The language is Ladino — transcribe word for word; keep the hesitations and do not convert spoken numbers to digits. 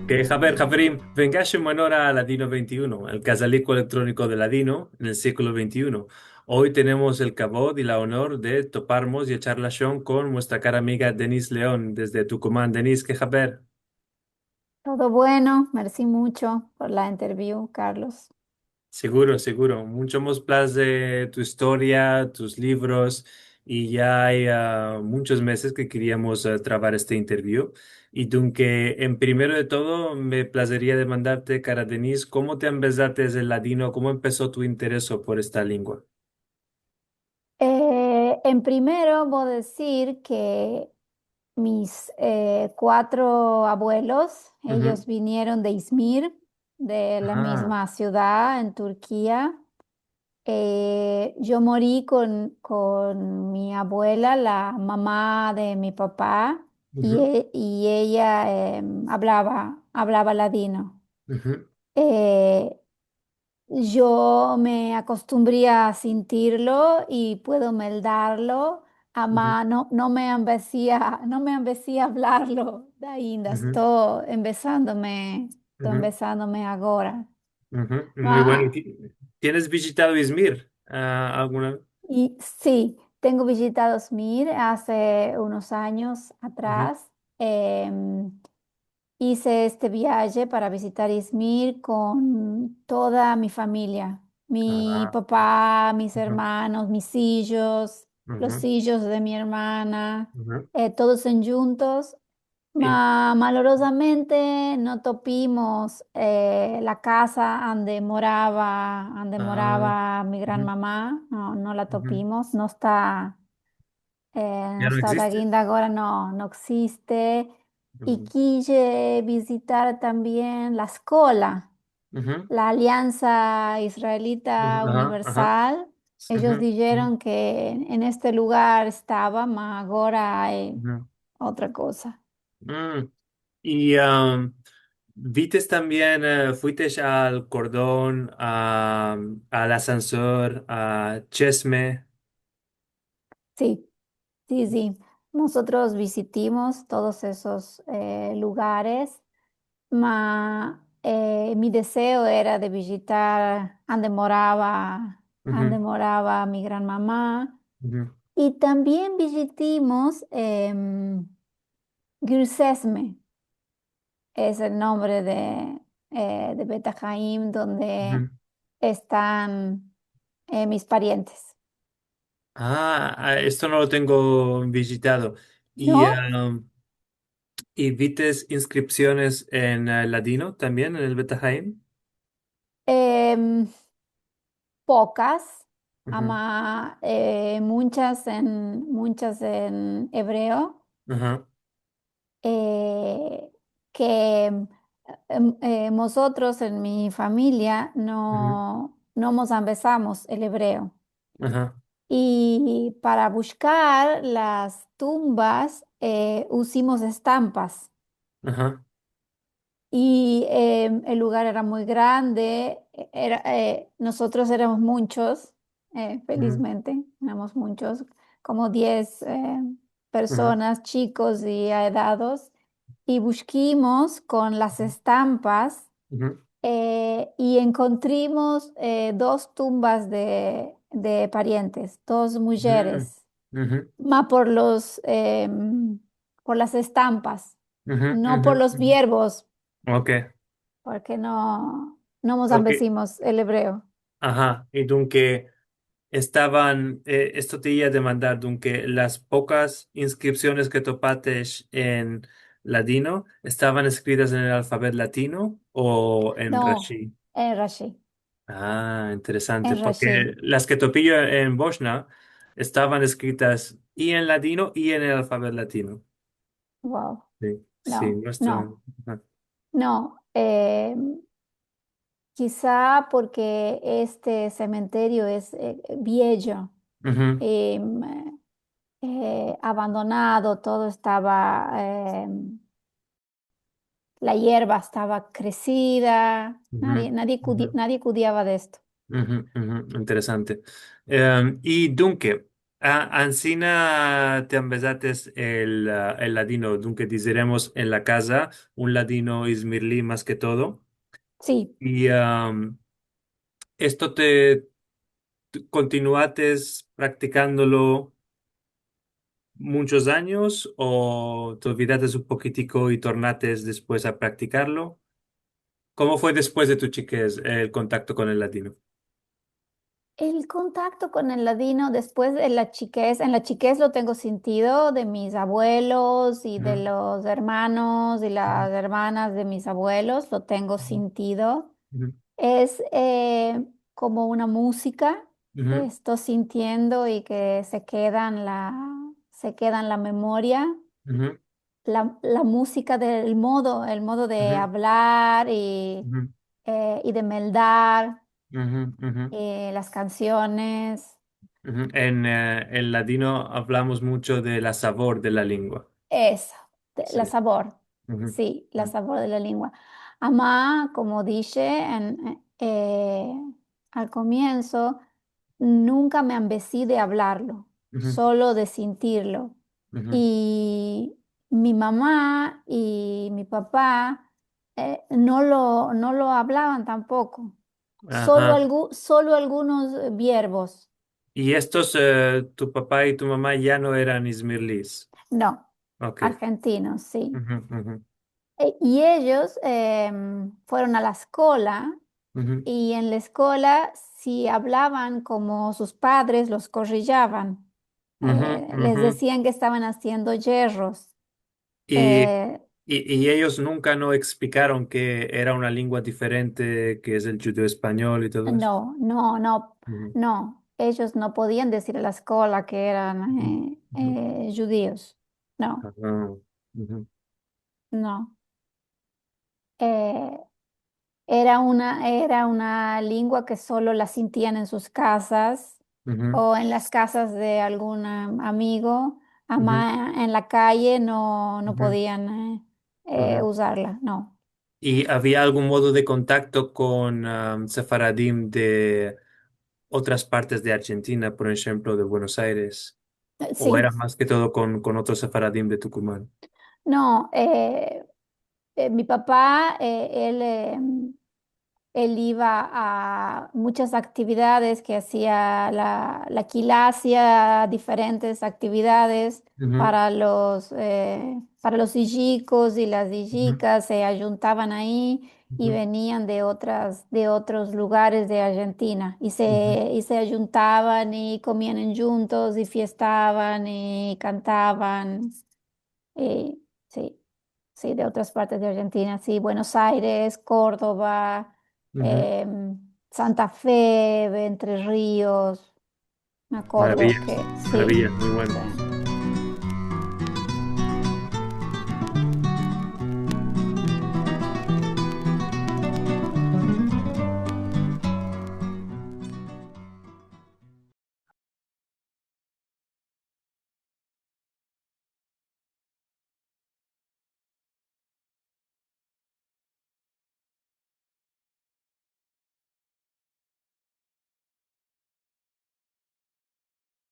Ke haber, haverim, vengash en buenora a Ladino vente i uno, el kazaliko elektroniko de Ladino en el siglo vente i uno. Oy tenemos el kavod i la onor de toparmos i echar lashon kon muestra kara amiga Denise Leon, desde Tukuman. Denise, ke haber? Todo bueno, mersi muncho por la interview, Carlos. Seguro, seguro. Muncho mos plaze tu istoria, tus livros, i ya ay, a, munchos mezes ke keriamos, a, travar este interview. I dunke, en primero de todo, me plazeria demandarte, kara Denise, komo te ambezates el ladino? Komo empeso tu intereso por esta lengua? E, en primero vo a dizir ke mis, e, kuatro avuelos, eyos vinieron de Izmir, de la mizma sivdad en Turkia. E, yo mori kon, kon mi avuela, la mama de mi papa, i e-, i eya, em, avlava, avlava ladino. E, yo me akostumbri a sintirlo i puedo meldarlo, ama no, no me ambezia, no me ambezia avlarlo ainda. Esto embezandome, esto embezandome agora. Muy bueno. Ti-, tienes vizitado Izmir, a, alguna vez? I, si, tengo vizitado Izmir aze unos anyos atras. Em, ize este viaje para vizitar Izmir kon toda mi famiya. Mi papa, mis ermanos, mis ijos, los ijos de mi ermana, e, todos endjuntos. Ma, malorozamente no topimos, e, la kaza ande morava, ande morava mi gran mama. No, no la topimos, no esta, e, no esta, ainda agora no, no existe. I kije vizitar tambien la eskola, la Aliansa Israelita Universal. Eyos dijeron ke en este lugar estava, ma agora ay otra koza. I, am, vites tambien, e, fuites al Kordon, a, al Asansor, a Chesme? Si, si, si. Mozotros vizitimos todos esos, e, lugares, ma, e, mi dezeo era de vizitar ande morava, ande morava mi gran mama. I tambien vizitimos, em, Girsesme. Es el nombre de, e, de Bet Haim donde estan, e, mis parientes. A, a, esto no lo tengo vizitado. I, no? Am, i vites inskripsiones en, e, ladino tambien, en el Bet Haim? Em, pokas, ama, e, munchas en, munchas en ebreo. E, ke, em, e, mozotros en mi famiya no, no mos ambezamos el ebreo. I para bushkar las tumbas, e, uzimos estampas. I, em, el lugar era muy grande, e-, era, e, mozotros eramos munchos, e, felizmente, eramos munchos, komo diez, e, personas, chikos i aedados, i bushkimos kon las estampas, e, i enkontrimos, e, dos tumbas de, de parientes, dos mujeres, ma por los, em, por las estampas, no por los vierbos, porke no, no mos ambezimos el ebreo. Aha, i dunke estavan, e, esto te iva a demandar, dunke las pokas inskripsiones ke topates en ladino estavan eskritas en el alfabet ladino o en Rashi? No, en Rashi. A, interesante, porke las ke topi yo en Boshna estavan eskritas i en ladino i en el alfabet ladino. Wow. Si, no, si, no estavan. No, e, kiza porke este sementerio es, e, viejo, em, e, abandonado, todo estava, em, la yerba estava kresida, nadie, nadie kudi-, nadie kudiava de esto. Interesante. Em, i dunke, a-, ansina te ambezates el, a, el ladino, dunke dizeremos en la kaza, un ladino izmirli mas ke todo. Si. I, am, esto te, te kontinuates praktikandolo munchos anyos o te olvidates un pokitiko i tornates despues a praktikarlo? Komo fue despues de tu chikez el kontakto kon el ladino? El kontakto kon el ladino despues de la chikez, en la chikez lo tengo sintido de mis abuelos i de los ermanos i las ermanas de mis abuelos, lo tengo sintido. Es, e, komo una muzika ke esto sintiendo i ke se keda en la, se keda en la memoria. La, la muzika del modo, el modo de avlar i, e, i de meldar, e, las kansiones. En, e, en ladino avlamos muncho de la savor de la lengua. Esto, de la savor. Si, la savor de la lengua. Ama, komo dishe en, e, al komienso, nunka me ambezi de avlarlo, solo de sintirlo. I mi mama i mi papa, e, no lo, no lo avlavan tampoko. Solo algu-, solo algunos vierbos. I estos, e, tu papa i tu mama ya no eran izmirlis? No, argentinos, si. E, i eyos, em, fueron a la eskola, i en la eskola, si avlavan komo sus padres, los korrijavan. E, les dezian ke estavan aziendo yerros. I, e, i, i eyos nunka no eksplikaron ke era una lengua diferente, ke es el djudeo-espanyol i todo esto? No, no, no, no. Eyos no podian dizir a la eskola ke eran, e, e, djudios. No. No. E, era una, era una lengua ke solo la sintian en sus kazas o en las kazas de algun, a, amigo. Ama en la kaye no, no podian, e, e, uzarla, no. I avia algun modo de kontakto kon, am, sefaradim de otras partes de Arjentina, por enshemplo, de Buenos Aires? E, si. O era mas ke todo kon, kon otros sefaradim de Tukuman? No, e, e, mi papa, e, el, em, el iva a munchas aktividades ke azia la, la kila azia diferentes aktividades para los, e, para los ijikos i las ijikas se ayuntavan ayi i venian de otras, de otros lugares de Arjentina i se, i se ayuntavan i komian endjuntos i fiestavan i kantavan. I, si, si, de otras partes de Arjentina, si, Buenos Aires, Kordova, em, Santa Fe, Entre Rios. Me akordo ke, si. Maraviya, muy bueno. Si.